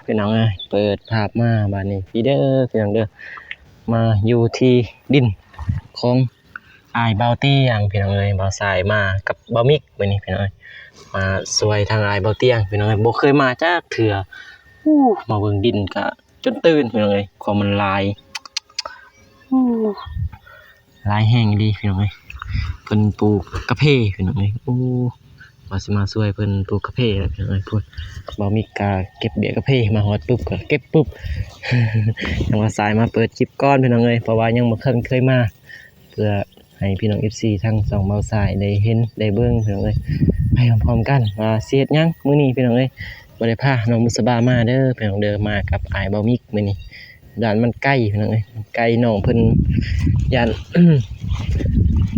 ພີ່ນ້ອງເອີຍ ເປີດພາບມາບາດນີ້ ພີ້ເດີພີ່ນ້ອງເດີ ມາຢູ່ທີ່ດິນຂອງອ້າຍບ່າວຕຽງ ພີ່ນ້ອງເອີຍ. ບ່າວຊາຍມາກັບບ່າວມິກມື້ນີ້ ພີ່ນ້ອງເອີຍ ມາຊ່ວຍທາງອ້າຍບ່າວຕຽງ ພີ່ນ້ອງເອີຍ ບໍ່ເຄີຍມາຈັກເທື່ອ. ໂອ້ ມາເບິ່ງດິນກະຈົນຕື່ນ ພີ່ນ້ອງເອີຍ ຄວາມມັນຫຼາຍ ໂອ້ ຫຼາຍແຮງອີ່ຫຼີພີ່ນ້ອງເອີຍ. ເພິ່ນປູກກາເຟພີ່ນ້ອງເອີຍ ໂອ້ ວ່າຊິມາຊ່ວຍເພິ່ນປູກກາເຟແຫຼະພີ່ນ້ອງເອີຍ. ພຸ້ນ ບ່າວມິກກະເກັບເບ້ຍກາເຟ ມາຮອດປຸບກະເກັບປຸບ. ທາງບ່າວຊາຍມາເປີດຄລິບກ່ອນພີ່ນ້ອງເອີຍ ເພາະວ່າຍັງບໍ່ທັນເຄີຍມາ ເພື່ອໃຫ້ພີ່ນ້ອງເອັຟຊີທາງຊ່ອງບ່າວຊາຍໄດ້ເຫັນໄດ້ເບິ່ງພີ່ນ້ອງເອີຍ ໄປພ້ອມໆກັນວ່າຊິເຮັດຫຍັງມື້ນີ້ພີ່ນ້ອງເອີຍ. ບໍ່ໄດ້ພານ້ອງບຸດສະບາມາເດີພີ່ນ້ອງເດີ ມາກັບອ້າຍບ່າວມິກມື້ນີ້. ຢ້ານມັນໄກພີ່ນ້ອງເອີຍ ມັນໄກ ນ້ອງເພິ່ນຢ້ານ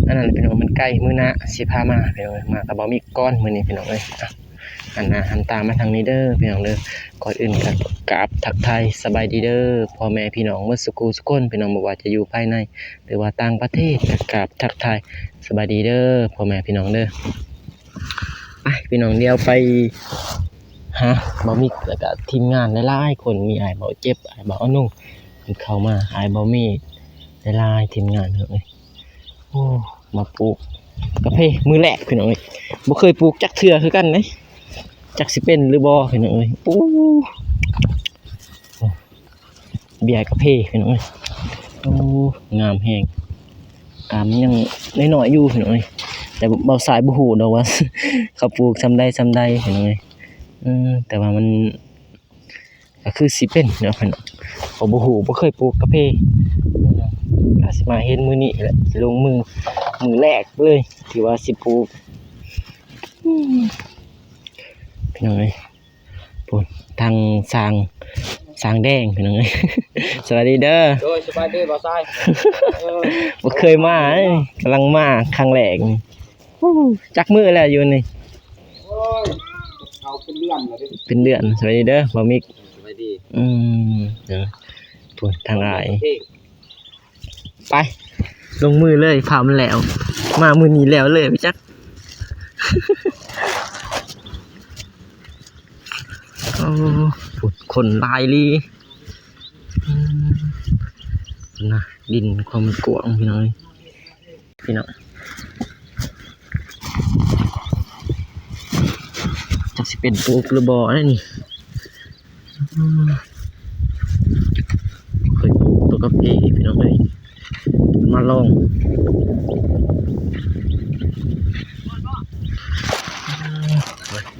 ອັນນັ້ນພີ່ນ້ອງ ມັນໄກ ມື້ໜ້າຊິພາມາພີ່ນ້ອງເອີຍ. ມາກັບບ່າວມິກກ່ອນມື້ນີ້ພີ່ນ້ອງເອີຍ. ອະ ຫັນໜ້າຫັນຕາມາທາງນີ້ເດີພີ່ນ້ອງເດີ. ກ່ອນອື່ນກະກາບທັກທາຍສະບາຍດີເດີພໍ່ແມ່ພີ່ນ້ອງໝົດສູ່ຄູ່ສູ່ຄົນ ພີ່ນ້ອງ ບໍ່ວ່າຈະຢູ່ພາຍໃນ ຫຼືວ່າຕ່າງປະເທດ ກະກາບທັກທາຍສະບາຍດີເດີພໍ່ແມ່ພີ່ນ້ອງເດີ. ໄປພີ່ນ້ອງ ດຽວໄປຫາບ່າວມິກ ແລ້ວກະທີມງານຫຼາຍໆຄົນ ມີອ້າຍບ່າວເຈັບ ອ້າຍບ່າວອານຸງ ເພິ່ນເຂົ້າມາ ອ້າຍບ່າວເມ ຫຼາຍໆທີມງານພີ່ນ້ອງເອີຍ. ໂອ້ ມາປູກກາເຟມື້ແລກພີ່ນ້ອງເອີຍ ບໍ່ເຄີຍປູກຈັກເທື່ອຄືກັນເດ້ ຈັກຊິເປັນຫຼືບໍ່ພີ່ນ້ອງເອີຍ. ໂອ້ ເບ້ຍກາເຟພີ່ນ້ອງເອີຍ ໂອ້ ງາມແຮງ. ກາມັນຍັງນ້ອຍໆຢູ່ພີ່ນ້ອງເອີຍ ແຕ່ບ່າວຊາຍບໍ່ຮູ້ດອກວ່າ ເຂົາປູກຊ່ຳໃດຊ່ຳໃດພີ່ນ້ອງເອີຍ. ເອີ ແຕ່ວ່າມັນ ກະຄືຊິເປັນເນາະພີ່ນ້ອງ ເພາະບໍ່ຮູ້ ບໍ່ເຄີຍປູກກາເຟ ກະຊິມາເຫັນມື້ນີ້ແຫຼະ ລົງມືມື້ແລກເລີຍ ທີ່ວ່າຊິປູກ ອືມ ພີ່ນ້ອງເອີຍ. ພຸ້ນ ທາງຊ່າງ ຊ່າງແດງພີ່ນ້ອງເອີຍ ສະບາຍດີເດີ. ໂດຍ ສະບາຍດີບ່າວຊາຍ ເອີ ບໍ່ເຄີຍມາເອີຍ ກຳລັງມາຄັ້ງແລກນີ້. ໂອ້ ຈັກມື້ແລ້ວຢູ່ນີ້? ໂອ້ຍ ເຂົ້າເປັນເດືອນແລ້ວເດ້ ເປັນເດືອນ. ສະບາຍດີເດີບ່າວມິກ ສະບາຍດີ. ອືມ ເດີ ພຸ້ນ ທາງອ້າຍ ໄປ ລົງມືເລີຍ ພາມັນແລ້ວ ມາມື້ນີ້ແລ້ວເລີຍ ໄປຈັກ. ໂອ້ ພຸ້ນ ຄົນຫຼາຍອີ່ຫຼີ ອືມ ນະ ດິນຄວາມກວ້າງພີ່ນ້ອງເອີຍ. ພີ່ນ້ອງ ຈັກຊິເປັນປູກຫຼືບໍ່ເດ້ນີ້. ອືມ ເຄີຍປູກຕົ້ນກາເຟພີ່ນ້ອງເອີຍ ມາລອງ.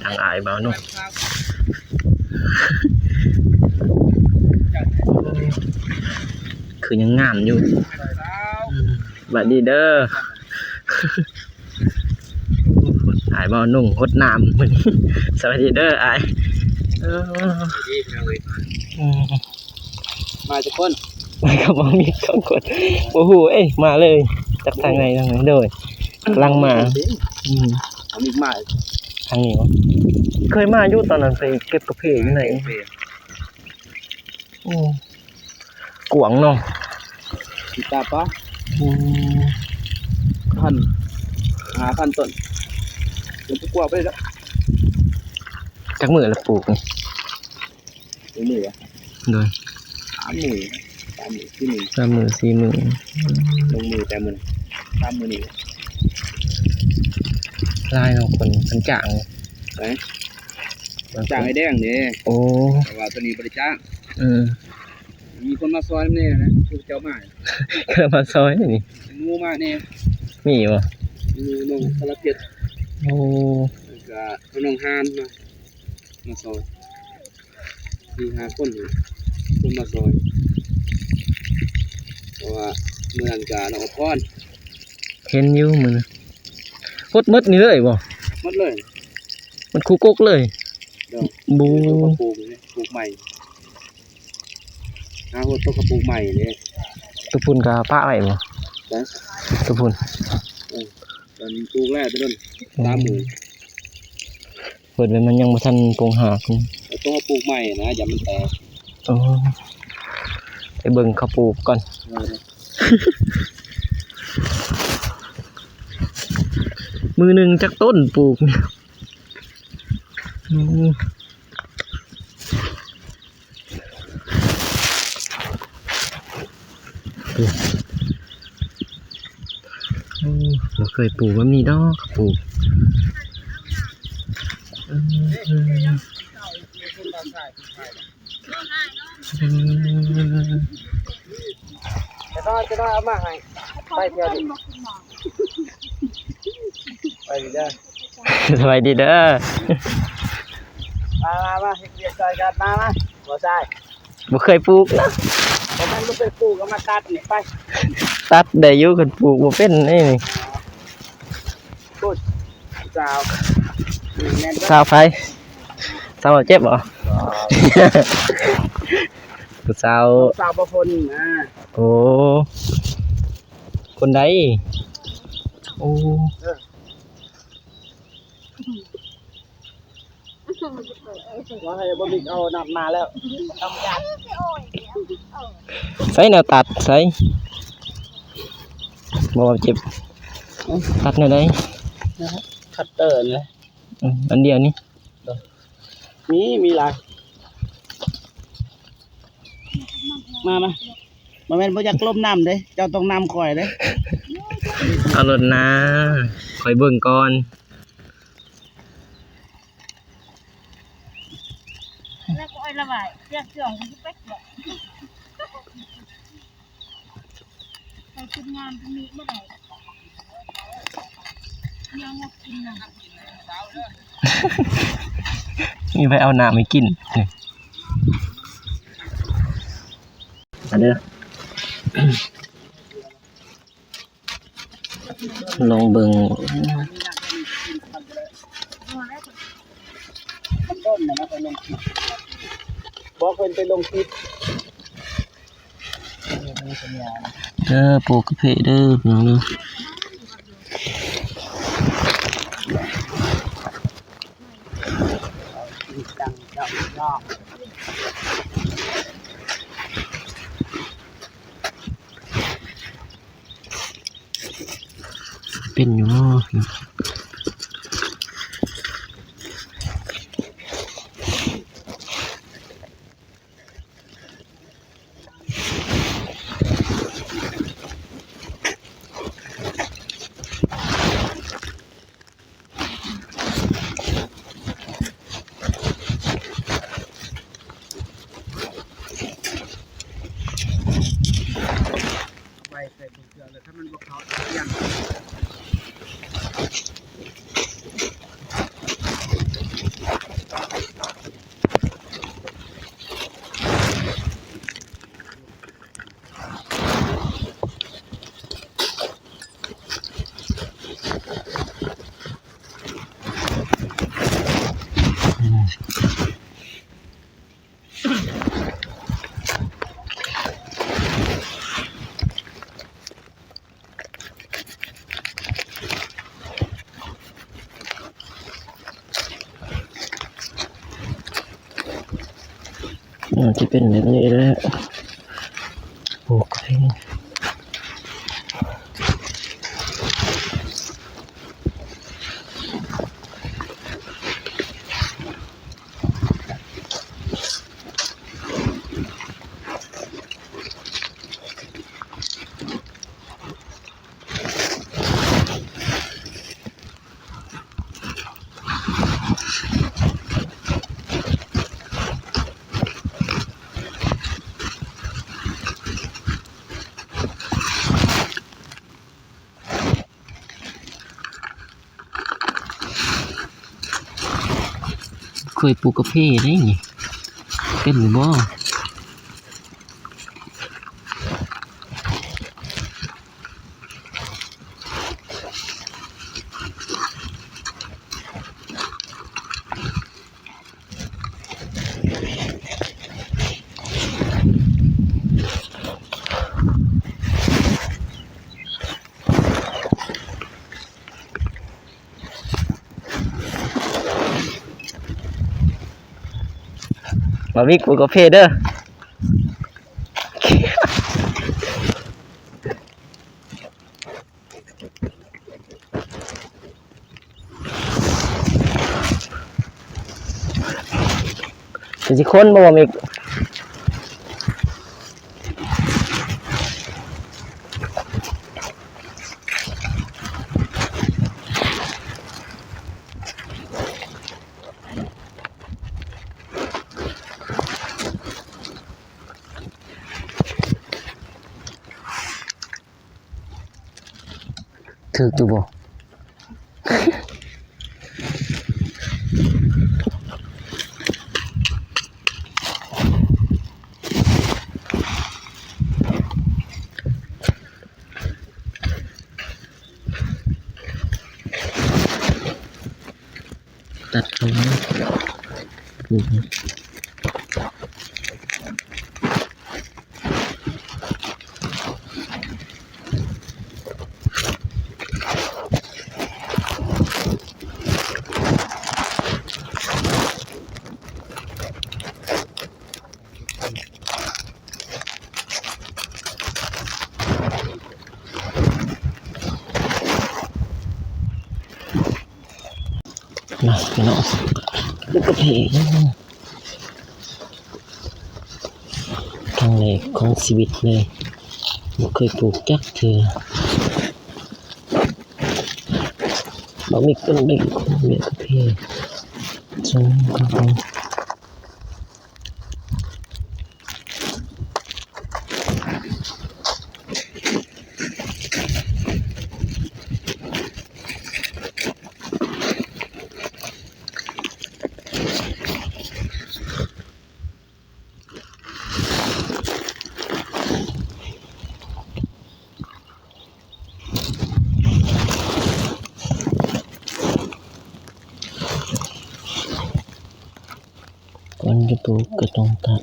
ທາງອ້າຍບ່າວນຸ່ງ ຄືຍັງງາມຢູ່. ອືມ ສະບາຍດີເດີ ອ້າຍບ່າວນຸ່ງຫົດນ້ຳມື້ນີ້. ສະບາຍດີເດີອ້າຍ ເອີ ສະບາຍດີພີ່ນ້ອງເອີຍ. ອືມ ມາຈັກຄົນ? ມາກັບບ່າວມິກສອງຄົນ ບໍ່ຮູ້ເອີຍ ມາເລີຍ ຈັກທາງໃດທາງໃດ. ໂດຍ ກຳລັງມາ. ອືມ ບ່າວມິກມາທາງນີ້ບໍ? ເຄີຍມາຢູ່ ຕອນນັ້ນໄປເກັບກາເຟຢູ່ໃນ ໂອ້ ກວ້າງເນາະ ຕິດຕາປະ ອືມ ພັນ ຫ້າພັນຕົ້ນ ມັນກະກວ້າງໄປແລ້ວ. ຈັກມື້ລະປູກນີ້? ຈັກມື້ວະ? ໂດຍ ສາມມື້ ສາມມື້ ສີ່ມື້ ສາມມື້ ສີ່ມື້. ອືມ ລົງມືແຕ່ມື້ ສາມມື້ນີ້ ຫຼາຍເນາະ ຄົນ ຄົນຈ້າງ ໄປ ຈ້າງໄອ້ແດງເດ້. ໂອ້ ແຕ່ວ່າໂຕນີ້ບໍ່ໄດ້ຈ້າງ. ອືມ ມີຄົນມາຊ່ອຍນຳແດ່ນະ ຄືເຈົ້າມາ ເຂົາມາຊ່ອຍນີ້ ໝູ່ມາແດ່. ມີບໍ່? ໝູ່ນ້ອງສາລະເພັດ. ໂອ້ ແລ້ວກະນ້ອງຮານມາ ມາຊ່ອຍ ສີ່ຫ້າຄົນ ຄົນມາຊ່ອຍ ເພາະວ່າມື້ນັ້ນກະນ້ອງອອກພອນ ເຫັນຢູ່ມື້ນັ້ນ. ຫົດໝົດນີ້ເລີຍບໍ່? ໝົດເລີຍ ມັນຄູ່ກົກເລີຍ. ໂດຍ ບູ ປູກ ປູກໃໝ່ ຫາຫົດຕົກກະປູກໃໝ່ເດ້. ໂຕພຸ້ນກະປະໄວ້ບໍ່? ໂຕພຸ້ນ ເອີ ຕອນປູກແລ້ວ ໂຕນັ້ນ ອືມ ຕາມໝູ່ ເພິ່ນວ່າມັນຍັງບໍ່ທັນປົງຮາກ ຕ້ອງເອົາປູກໃໝ່ນະ ຢ່າມັນແຕກ. ອໍ ໄປເບິ່ງເຂົາປູກກ່ອນ. ເອີ ມື້ໜຶ່ງຈັກຕົ້ນປູກ? ອືມ. ໂອ້ ບໍ່ເຄີຍປູກແບບນີ້ດອກ ປູກ ເອີ ຈະນ້ອຍ ຈະນ້ອຍເອົາມາໃຫ້ ໄປທ່ຽວນີ້ ໄປເດີ ສະບາຍດີເດີ ມາ ມາ ມາ ເຮັດວຽກຊ່ອຍກັນ ມາ ມາ ບໍ່ຊາຍ ບໍ່ເຄີຍປູກນະ ບໍ່ແມ່ນບໍ່ເຄີຍປູກ ເອົາມາຕັດນີ້ ໄປ ຕັດໄດ້ຢູ່ ຄັນປູກບໍ່ເປັນນີ້ ພຸ້ນ ສາວ ແມ່ນ ສາວໃຜ? ສາວເຈັບບໍ່? ຜູ້ສາວ ສາວບໍ່ຄົນນະ ໂອ້ ຄົນໃດ? ໂອ້ ເອີ ວ່າໃຫ້ບໍ່ມີເອົານ້ຳມາແລ້ວ ໃສແນວຕັດ ໃສ? ບໍ່ເຈັບ ຕັດແນວໃດ? ຄັດເຕີນະ ອືມ ອັນດຽວນີ້ ມີ ມີຫຼາຍ ມາ ມາ ບໍ່ແມ່ນບໍ່ຢາກລົມນຳເດ້ ເຈົ້າຕ້ອງນຳຂ້ອຍເດ້ ເອົາໂລດນາ ຂ້ອຍເບິ່ງກ່ອນ ແລ້ວກໍອ້ອຍລະຫວາຍ ເສຍເຊື່ອງຊິໄປກວດ ໄປຂຶ້ນງານຕົງນີ້ບໍ່ໄດ້ ຍັງວ່າກິນນະ ມີໄປເອົານ້ຳໃຫ້ກິນ ມາເດີ ລອງເບິ່ງ ບອກເພິ່ນໄປລົງຄລິບ ເດີ ປູກກາເຟເດີ ພີ່ນ້ອງເດີ. ເປັນຢູ່ບໍ່? ໄວ້ໃສ່ ເທື່ອລະ ຖ້າມັນບໍ່ເຂົ້າ ຈະປ່ຽນ. ອືມ ທີ່ເປັນແບບນີ້ແຫຼະ ໂອເຄ. ເຄີຍປູກກາເຟເດ້ນີ້ ເປັນຢູ່ບໍ່? ບໍ່ມີກູກາເຟເດີ. ເປັນຊິຄົນບໍ່ ບໍ່ມີ. ຢູ່ບໍ່? ຕັດເຂົ້າມາປູກ. ມາພີ່ນ້ອງ ປູກກາເຟ ຄັ້ງແລກຂອງຊີວິດເລີຍ ບໍ່ເຄີຍປູກຈັກເທື່ອ. ບໍ່ມີຄົນໄດ້ເບຍກາເຟ ສອງຄົນ. ກ່ອນຈະປູກກໍຕ້ອງຕັດ.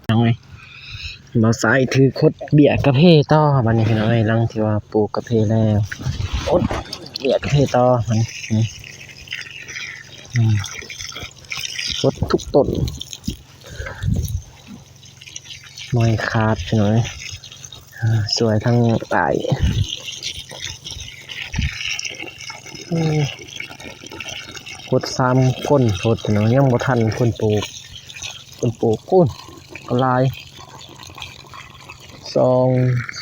ພີ່ນ້ອງເອີຍ ບ່າວຊາຍຖືຂົດເບ້ຍກາເຟຕໍ່ ບັດນີ້ພີ່ນ້ອງເອີຍ ຫຼັງທີ່ວ່າປູກກາເຟແລ້ວ ຂົດເບ້ຍກາເຟຕໍ່ ບັດນີ້ ອືມ ອືມ ຂົດທຸກຕົ້ນ. ໄມ້ຂາດພີ່ນ້ອງເອີຍ ຊ່ວຍທັງອ້າຍ ອືມ ຫົດສາມຄົນ ຫົດພີ່ນ້ອງ ຍັງບໍ່ທັນຄົນປູກ ຄົນປູກພຸ້ນກໍຫຼາຍ ສອງ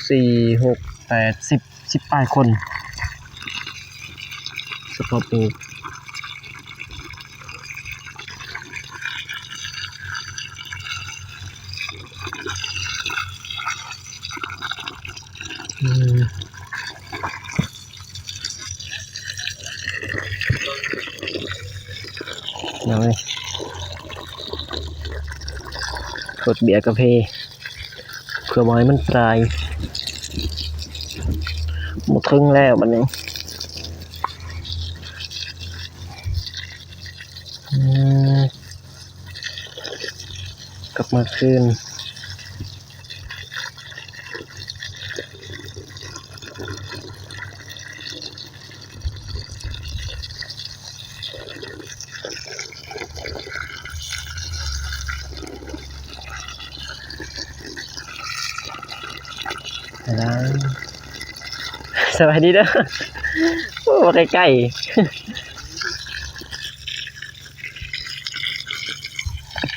ສີ່ ຫົກ ແປດ ສິບ ສິບປາຍຄົນ ສະເພາະປູກ ອືມ ເອົາເວີຍ ຂົດເບ້ຍກາເຟ ເພື່ອບໍ່ໃຫ້ມັນຕາຍ ບໍ່ເຖິງແລ້ວບັດນີ້ ອືມ ກັບມາຄືນ ສະບາຍດີເດີ ໂອ້ ໃກ້ໆ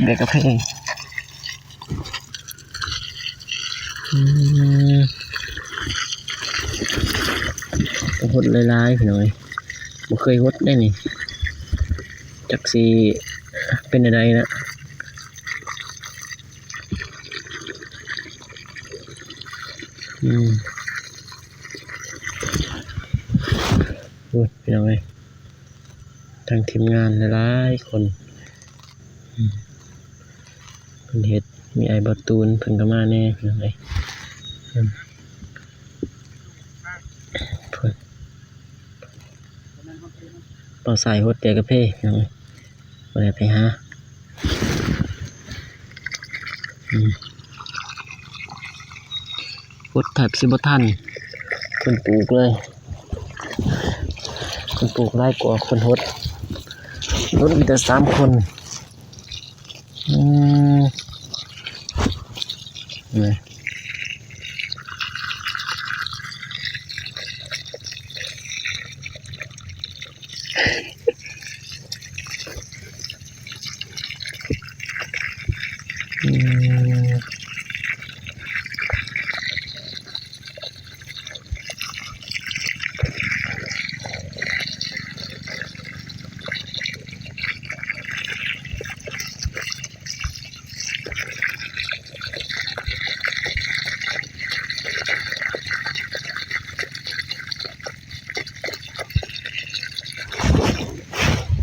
ເດັກກາເຟ ອືມ ຫົດຫຼາຍໆ ພີ່ນ້ອງເອີຍ ບໍ່ເຄີຍຫົດເດ້ນີ້ ແ ຈັກຊິເປັນແນວໃດນະ. ອືມ ໂອ້ຍ ພີ່ນ້ອງເອີຍ ທັງທີມງານຫຼາຍໆຄົນ ອືມ ເພິ່ນເຮັດ ມີອ້າຍບອດຕູນເພິ່ນກໍມາແດ່ ພີ່ນ້ອງເອີຍ ອືມ ເພິ່ນ ບ່າວສາຍຫົດແຕ່ກາເຟ ພີ່ນ້ອງເອີຍ ບໍ່ໄດ້ໄປຫາ ອືມ ຫົດແທບຊິບໍ່ທັນ ເພິ່ນປູກເລີຍ ເພິ່ນປູກຫຼາຍກວ່າຄົນຫົດ ຫົດມີແຕ່ສາມຄົນ ອືມ ນີ້ ອືມ.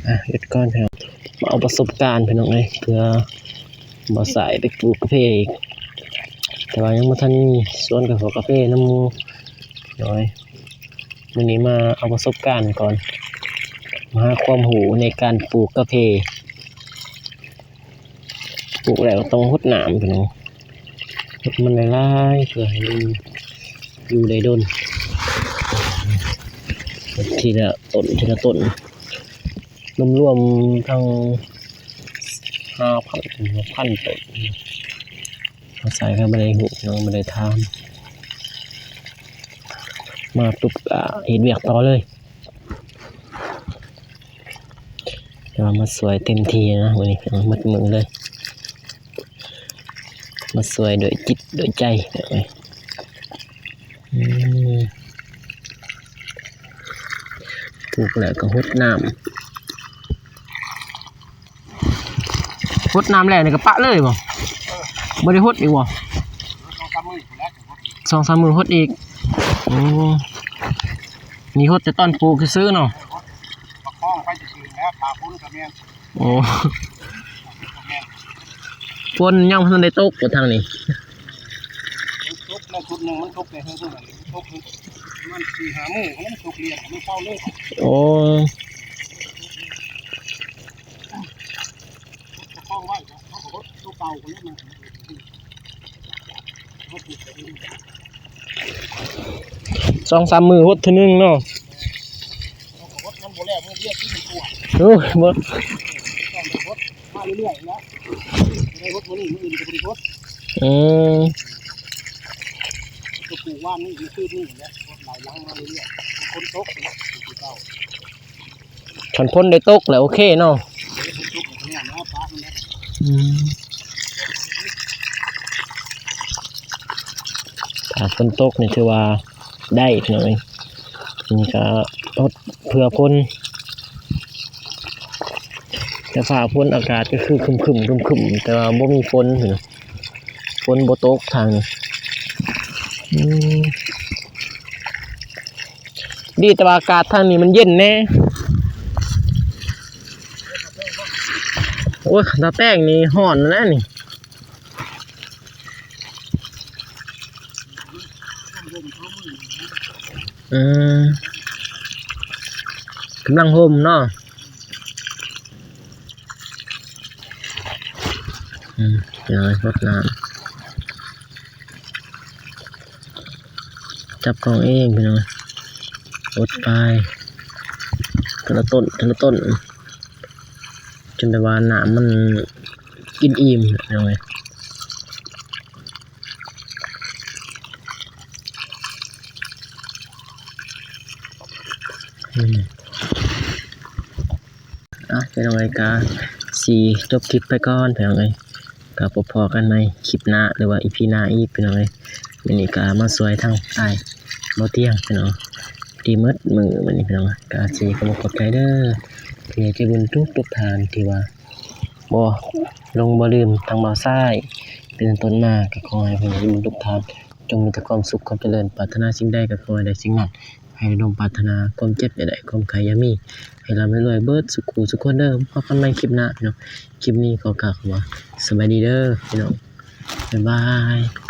ອ່ະ ຢຸດກ່ອນພີ່ນ້ອງ ມາເອົາປະສົບການພີ່ນ້ອງເອີຍ ເພື່ອບໍ່ສາຍໄປປູກກາເຟອີກ ແຕ່ວ່າຍັງບໍ່ທັນມີສວນກາເຟ ກາເຟນຳໝູ່ນ້ອຍ ມື້ນີ້ມາເອົາປະສົບການກ່ອນ ມາຫາຄວາມຮູ້ໃນການປູກກາເຟ. ປູກແລ້ວຕ້ອງຫົດນ້ຳພີ່ນ້ອງ ຫົດມັນຫຼາຍໆ ເພື່ອໃຫ້ມັນຢູ່ໄດ້ດົນ ຫົດທີລະຕົ້ນ ທີລະຕົ້ນ ລວມໆທັງຫ້າພັນ ຫົກພັນຕົ້ນ ເຮົາໃສ່ກໍບໍ່ໄດ້ຮູ້ ຍັງບໍ່ໄດ້ຖາມ ມາປຸບກໍເຮັດວຽກຕໍ່ເລີຍ. ແຕ່ວ່າມາຊ່ວຍເຕັມທີ່ນະ ມື້ນີ້ໝົດມື້ເລີຍ ມາຊ່ວຍດ້ວຍຈິດດ້ວຍໃຈ ອືມ ປູກແລ້ວກໍຫົດນ້ຳ ຫົດນ້ຳແລ້ວນີ້ກໍປະເລີຍບໍ່? ບໍ່ໄດ້ຫົດອີກບໍ່? ສອງສາມມື້ພຸ້ນແຫຼະ ສອງສາມມື້ຫົດອີກ ໂອ້ ນີ້ຫົດແຕ່ຕອນປູກຊື່ໆເນາະ ປະຄອງໄປຊື່ໆແລ້ວ ຖ້າຝົນກໍແມ່ນ ໂອ້ ຝົນຍັງບໍ່ທັນໄດ້ຕົກບໍ່ທາງນີ້? ຕົກແລ້ວຊຸດໜຶ່ງ ມັນຕົກແຕ່ເຮືອນພຸ້ນ ຕົກປະມານສີ່ຫ້າມື້ ມັນຕົກລຽນ ມັນເຊົາເລີຍ ໂອ້ ປະຄອງໄວ້ ເຮົາກໍຫົດຕົວເກົ່າກໍເລີຍ ສອງສາມມື້ຫົດເທື່ອໜຶ່ງເນາະ ເຮົາກໍຫົດ ມັນບໍ່ແລ້ວມື້ດຽວ ໂອ້ຍ ບໍ່ ຕ້ອງໄດ້ຫົດມາເລື້ອຍໆ ແລ້ວ ໄດ້ຫົດມື້ນີ້ ມື້ອື່ນກໍບໍ່ໄດ້ຫົດ ອືມ ກໍປູກວານນີ້ ມື້ຄືນນີ້ແຫຼະ ຫົດຫຼາຍຫຼັງມາເລື້ອຍໆ ຝົນຕົກນະ ຄືເກົ່າ. ຄັນຝົນໄດ້ຕົກແລ້ວໂອເຄເນາະ ອືມ ຖ້າຝົນຕົກນີ້ຖືວ່າໄດ້ພີ່ນ້ອງເອີຍ ນີ້ກໍຫົດເພື່ອຝົນ ແຕ່ຟ້າຝົນອາກາດກໍຄືຄຶ້ມໆ ຄຶ້ມໆ ແຕ່ວ່າບໍ່ມີຝົນ ຝົນບໍ່ຕົກທາງນີ້ ອືມ. ດີແຕ່ວ່າອາກາດທາງນີ້ມັນເຢັນແດ່ ໂອ້ຍ ຕາແປ້ງນີ້ຮ້ອນແລ້ວນີ້ ອືມ ກຳລັງຮົ່ມເນາະ. ອືມ ພີ່ນ້ອງເອີຍ ຫົດນ້ຳ ຈັບກ້ອງເອງພີ່ນ້ອງ ຫົດໄປ ເທື່ອລະຕົ້ນ ເທື່ອລະຕົ້ນ ຈົນໄດ້ວ່ານ້ຳມັນກິນອີ່ມພີ່ນ້ອງເອີຍ. ອືມ ອ່ະ ພີ່ນ້ອງເອີຍ ກະຊິຈົບຄລິບໄປກ່ອນພີ່ນ້ອງເອີຍ ກະພົບພໍ້ກັນໃໝ່ຄລິບໜ້າ ຫຼືວ່າອີພີໜ້າອີກພີ່ນ້ອງເອີຍ. ມື້ນີ້ກະມາຊ່ວຍທາງອ້າຍບໍ່ຕຽງພີ່ນ້ອງ ທີ່ໝົດມື້ມື້ນີ້ພີ່ນ້ອງ ກະຊິຂໍຂອບໃຈເດີ. ຜູ້ໃຫຍ່ໃຈບຸນທຸກໆທ່ານທີ່ວ່າບໍ່ຫຼົງບໍ່ລືມທາງບ່າວຊາຍເປັນຕົ້ນມາ ກໍຂໍໃຫ້ຜູ້ໃຫຍ່ໃຈບຸນທຸກທ່ານ ຈົ່ງມີແຕ່ຄວາມສຸກຄວາມຈະເລີນ ປາດຖະໜາສິ່ງໃດກໍຂໍໃຫ້ໄດ້ສິ່ງນັ້ນ ໃຫ້ສົມປາດຖະໜາ ຄວາມເຈັບຢ່າໄດ້ ຄວາມໄຂ້ຢ່າມີ ໃຫ້ລ່ຳໃຫ້ລວຍເບິດສູ່ຄູ່ສູ່ຄົນເດີ. ພົບກັນໃໝ່ຄລິບໜ້າພີ່ນ້ອງ ຄລິບນີ້ຂໍກ່າວຄຳວ່າສະບາຍດີເດີພີ່ນ້ອງ ບາຍບາຍ.